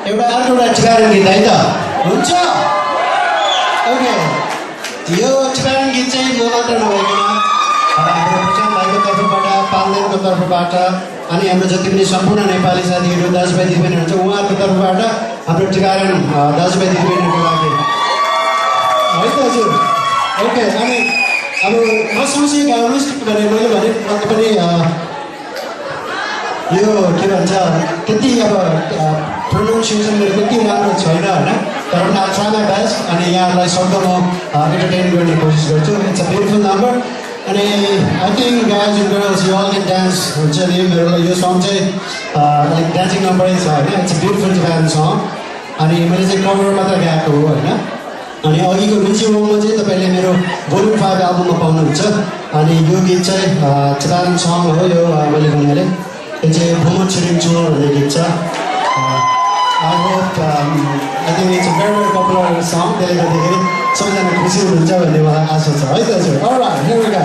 एउटा अर्को एउटा टिकारण गीत है त हुन्छ ओके यो टिकारण गीत चाहिँ म मात्र नभइकन हाम्रो प्रशान्त भाइको तर्फबाट पाल्देनको तर्फबाट अनि हाम्रो जति पनि सम्पूर्ण नेपाली साथीहरू दाजुभाइ दिदीबहिनीहरू हुन्छ उहाँहरूको तर्फबाट हाम्रो टिकारण दाजुभाइ दिदीबहिनीहरूको लागि है त हजुर ओके अनि अब म सँगसँगै गाउनुहोस् भने मैले भने पनि यो के भन्छ त्यति अब प्रोनाउन्सिएसन मेरो त्यति राम्रो छैन होइन तर पनि आई ट्राई माई बेस्ट अनि यहाँहरूलाई सक्दो म एन्टरटेन गर्ने कोसिस गर्छु इट्स अ ब्युटिफुल नम्बर अनि I think guys and girls you all can dance हुन्छ नि मेरो यो सङ चाहिँ लाइक डान्सिङ नम्बरै छ होइन इट्स अ ब्युटिफुल टिकारण सङ अनि मैले चाहिँ कभर मात्र गाएको हो होइन अनि अघिको रुचि होममा चाहिँ तपाईँले मेरो भोल्युम 5 एल्बममा पाउनुहुन्छ अनि यो गीत चाहिँ टिकारण सङ हो यो मैले भन्नाले यो चाहिँ भुमो छिरिङ चुर भन्ने गीत छ I hope I think it's a very popular song त्यसले गर्दाखेरि सबैजना खुसी हुनुहुन्छ भन्ने मलाई आशा छ है त हजुर alright here we go